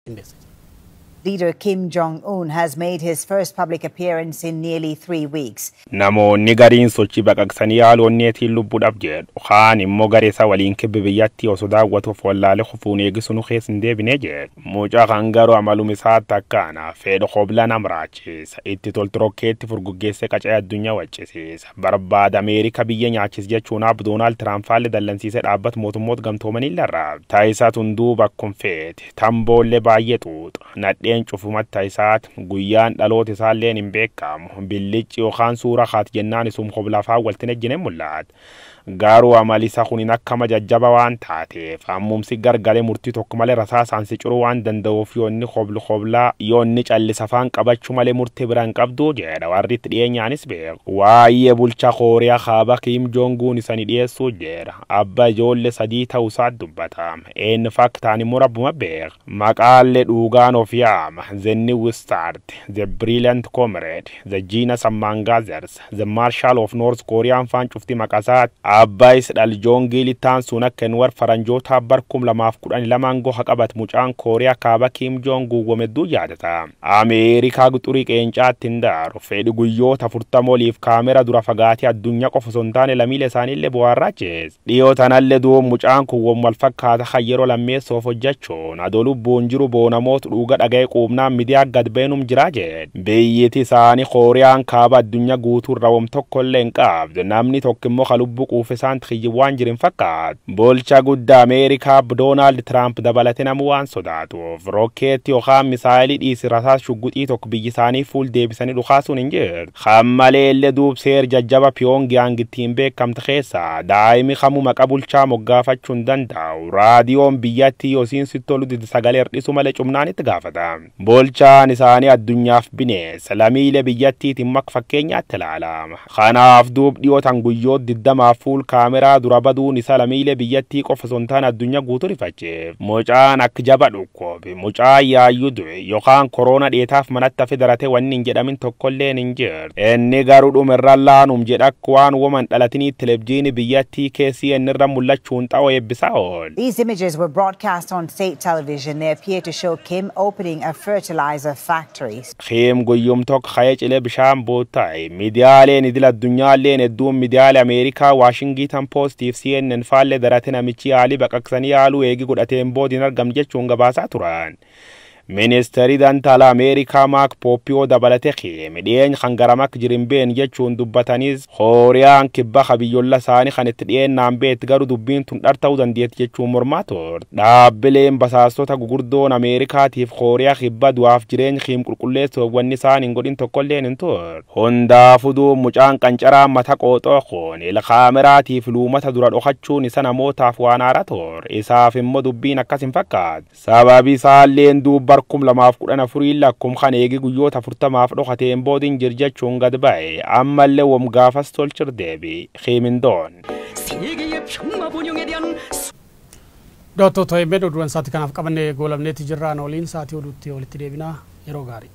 Qindeessa. Leader Kim Jong Un has made his first public appearance in nearly 3 weeks. Namoonni gariin sochii baqaqsanii yaaluu onneetiin lubbuudhaaf jedhu. Kaan immoo garee isaa waliin kibba biyyattii osoo daawwatuuf wallaalee kufuun eegisu nu keessa hin deebine jedhu. Mucaa kan garuu amalum isaatti akkaana fedha hobla nam raachisa. Itti toltu rokkeetti furguggeessee qacee addunyaa waccisiisa. Barbaada Ameerika biyya nyaachis jechuun ab Doonaald Tiraamp faalli dallansiisee dhaabbata mootummoota gamtoomanii larraab. Taayisaa tunduu bakkum feete. Tamboollee baay'ee xuuxa. Nadheen cufumatti taayisaat guyyaan dhaloota isaalleen hin beekamu. Billicci yookaan suura kaat jennaan isum hoblafaa waltin ejjine mul'ata. Garuu amalisa kunin akkama jajjaba waan taateef ammumsi gargalee murtii tokko malee rasaasaan si curuu waan danda'uuf yoonni hoblu hoblaa yoonni callisa afaan qabachuu malee murtii biraan qabdu jedha warri itti dhiyeenyaanis beeku. Waa'ee bulchaa Kooriyaa Kaabaa Kiim Joonguun isani dhiyeessuu jedha. Abbaa ijoollee sadii ta'uusaa dubbata. Eenyu fakkaan immoo rabbuma beeka. Maqaallee dhugaan of yaama. The New Start, The Brilliant Comrade, The Genius Among Others, The Marshal of North Korean faan cufti maqasaati. Abbaayis dhal Joongiilittaan sun akka inni war faranjoota bar 2012 goha qabat mucaan Kooriyaa Kaaba Kiim Joong guwwamedduu yaadata. Ameerikaa xurii qeencaatti hin daaru. Fedhi guyyoota 40 oliif kaamera dura fagaatee addunyaa qofa osoo hin taane lammiilee isaaniillee bu'aarraachees. Dhiyoo tanallee du'uun mucaan kun wal fakkaata kan yeroo lammeessoof hojjechuun adoo lubbuun jiru boonamoota dhuga dhaga'ee quubnaan miidiyaa gad beenum jiraa jedhe. Biyyiti isaanii Kooriyaan Kaaba addunyaa guutuurra wam tokkollee hin qabdu. Namni tokko immoo kan lubbuu quufe isaan xiyyi waan jirin fakkaatu. Bulcha guddaa Ameerikaa Doonaald Tiraamp dabalate namu waan sodaatuuf rokkeetti yookaan misaayilii dhiisi rasaas shugguxii tokko biyyi isaanii fuul deebisanii dhukaasuun hin jirtu. Kan malee illee duub seer jajjaba Piyoongiyaang ittiin beekamte keessaa daa'imi kamuu maqaa bulchaa moggaafachuu hin danda'u. Raadiyoon biyyattii yoosiin sitti tolu dide sagalee hir'isu malee cumnaan itti gaafata. Bulchaan isaanii addunyaaf bineensa lammiilee biyyattiitiin mak fakkeenyaatti ilaalama. Kanaaf duub dhiyootan guyyoota 20f fuul kaameraa dura baduun isa lammiilee biyyattii qofa osoo hin taane addunyaa guutuu rifacheef. Mucaan akka jaba dhukkoobe, mucaan yaayyuu du'e yookaan koroona dheetaaf manatti hafe daratee wanni hin jedhamin tokkolleen hin jirtu. Inni garuu dhumirra laanum jedha akka waan woman dhalatinii televizyiinii biyyattii keessi inni irra mul'achuun xa'oo eebbisaa ool. These images were broadcast on state television. They appear to show Kim opening a fertilizer factory. Kiim guyyum tokko ka'ee cilee bishaan buutaa'e. Miidiyaaleen idil addunyaalleen hedduun miidiyaalee Ameerikaa Waashingiitan Poostiif CNN faallee darate namichi yaalii baqaqsanii yaaluu eegi godhateen boodiin argam jechuun gabaasaa turan. Ministeerri dantala Ameerikaa Maak Pooppiyoo dabalate Kiim dhiyeenya kan garamak jirin been jechuun dubbatanis Kooriyaan kibba biyyolla isaanii kan itti dhiyeennaan beetti garuu dubbiin tun dhar ta'uu dandeetti jechuun mormaa turte. Dhaabbileen basaastota gugurdoon Ameerikaatiif Kooriyaa kibba du'aaf jireenya Kiim qulqulleessuuf wanni isaan hin godhin tokkolleen hin turre. Hundaafuu duub mucaan qancaraa mata qooxoo kun kaameraatii luumata dura dhokachuun isa namootaaf waan haaraa ture. Isaaf immoo dubbiin akkas hin fakkaatu. Sababi isaalleen duub bar 2014 lakkum kan eegi guyyoota 40f dhokateen boodiin jir jechuun gad ba'e. Ammallee wom gaafas tolchir deebi. Kiimindoon. 세계의 평화 번영에 대한 Daawwattoota hedduu oduuwwan sa'aatii kanaaf qabannee goolabneeti jirraan waliin sa'aatii oduutti walitti deebinaa yeroo gaarii.